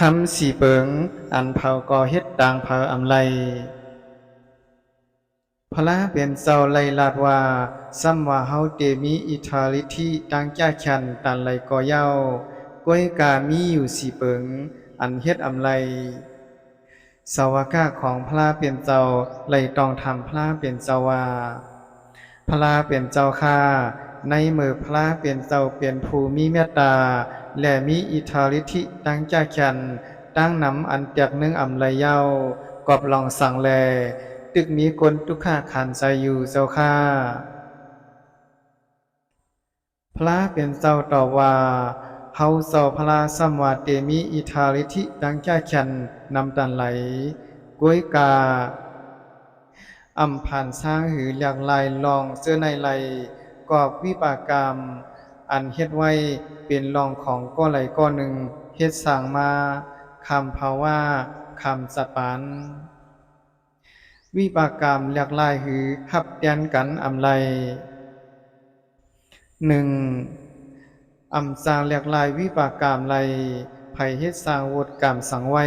ທຳສີ່ເປິງ ອັນເຜົາກໍເຮັດຕາງເຜົາອຳໄລ. ພະລາເປັນເຈົ້າໄດ້ລາດວ່າ, ຊ້ຳວ່າເຮົາເຕມີອິດທາລິດທິຕັ້ງຈາກແຂນຕານໃດກໍເຍົາ, ກວຍກາມີຢູ່ສີ່ເປິງ ອັນເຮັດອຳໄລ. ສາວະກະຂອງພະລາເປັນເຈົ້າໄດ້ຕ້ອງຖາມພະລາເປັນເຈົ້າວ່າ, ພະລາເປັນເຈົ້າຂ້າ, ໃນເມື່ອພະລາເປັນເຈົ້າເປັນຜູ້ມີເມດຕາ ແລະ ມີອິດທາລິດທິຕັ້ງຈາກແຂນຕັ້ງນຳອັນແຕກໜຶ່ງອຳໄລເຍົາ, ກອບລອງສັງແລ, ຕຶກມີຄົນຕຸກຂະຂັນໃຈຢູ່ເຈົ້າຂ້າ. ພະລາເປັນເຈົ້າຕອບວ່າ, ເຮົາເຈົ້າພະລາຊ້ຳວ່າເຕມີອິດທາລິດທິຕັ້ງຈາກແຂນນຳຕານໃດ, ກວຍກາ ອຳພານຊ້າງ ຫຼື ລຽກລາຍລ່ອງເຈີໃນໄລ ກອບວິບາກກຳ ອັນເຮັດໄວ້ເປັນລ່ອງຂອງກໍໃດກໍໜຶ່ງ ເຮັດສ້າງມາ ຄຳພາວາ ຄຳສະປານ. ວິບາກກຳລຽກລາຍ ຫຼື ຮັບແທນກັນອຳໄລ. ໜຶ່ງ, ອຳສ້າງລຽກລາຍວິບາກກຳໄລ, ໃຜເຮັດສ້າງວົດກຳສັງໄວ້,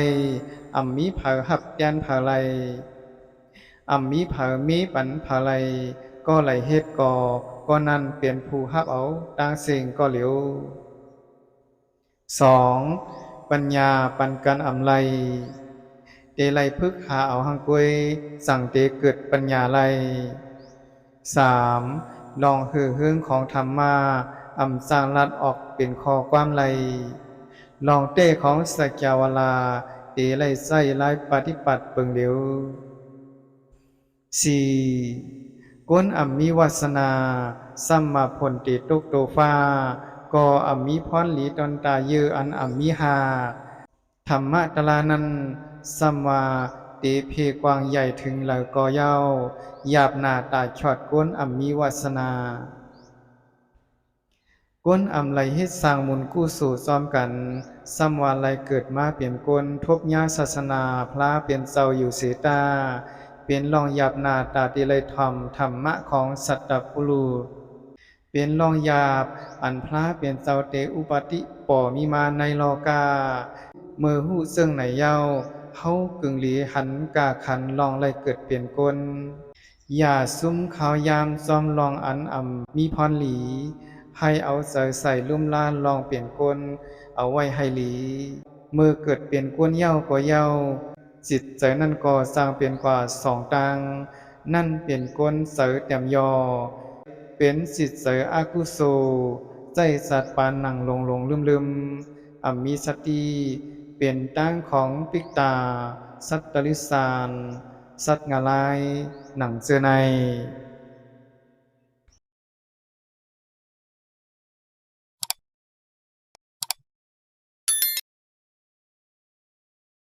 ອຳມີໃຜຮັບແທນໃຜໄລ, ອຳມີໃຜເມປັນໃຜໄລ, ກໍໄລເຮັດກໍ, ກໍນັ້ນເປັນຜູ້ຮັບເອົາຕ່າງສິ່ງກໍຫຼຽວ. ສອງ, ປັນຍາປັນກັນອຳໄລ, ເຕໄລຝຶກຫາເອົາຫັ້ນກວຍ, ຈັ່ງເຕເກີດປັນຍາໄລ. ສາມ, ລ່ອງເຫີເຮີງຂອງທຳມະ, ອຳສ້າງລັດອອກເປັນຂໍ້ຄວາມໄລ, ລ່ອງເຕຂອງສັກຍາວະລາ, ເຕໄລໃຊ້ລາຍປະຕິບັດເບິ່ງຫຼຽວ. ສີ່, ຄົນອຳມີວາສະໜາ, ຊ້ຳວ່າຝົນເຕຕົກໂຕຟ້າ, ກໍອຳມີພອນຫຼີຕອນຕາເຢີອັນອຳມີຮາກ. ທຳມະຕະລານັ້ນ, ຊ້ຳວ່າເຕເພກວ້າງໃຫຍ່ເຖິງໃດກໍເຍົາ, ຫຍາບໜ້າຕາຂອດຄົນອຳມີວາສະໜາ. ຄົນອຳໄລເຮັດສ້າງບຸນກຸໂສນພ້ອມກັນ, ຊ້ຳວ່າໄລເກີດມາເປັນຄົນ, ທົບຍາສາສະໜາພະລາເປັນເຈົ້າຢູ່ເສຕາ, ເປັນລ່ອງຫຍາບໜ້າຕາທີ່ໄລທຳທຳມະຂອງສັດຕະປຸລຸດ, ເປັນລ່ອງຫຍາບອັນພະລາເປັນເຈົ້າເຕອຸປະຕິປໍມີມາໃນໂລກາ. ເມື່ອຮູ້ເຊິ່ງໃນເຍົາ, ເຮົາກຶງຫຼີຫັນກາຂັນລ່ອງໄລເກີດເປັນຄົນ. ຢ່າຊຸມຄາວຍາມຊອມລ່ອງອັນອຳມີພອນຫຼີ, ໃຫ້ເອົາໃຈໃສ່ລຸມລາລ່ອງເປັນຄົນເອົາໄວ້ໃຫ້ດີ. ເມື່ອເກີດເປັນຄົນເຍົາກໍເຍົາ, ຈິດໃຈນັ້ນກໍສ້າງເປັນກວ່າສອງຕ່າງ, ນັ້ນເປັນຄົນໃຈແຕ້ມຍໍ, ເປັນຈິດໃຈອະກຸໂສ, ໃຈສັດປານນັ່ງຫຼົງໆລືມໆ, ອຳມີສະຕິ, ເປັນຕ່າງຂອງປິກຕາ, ສັດຕະລິສານ, ສັດງາລາຍ, ໜັງເຈີໃນ.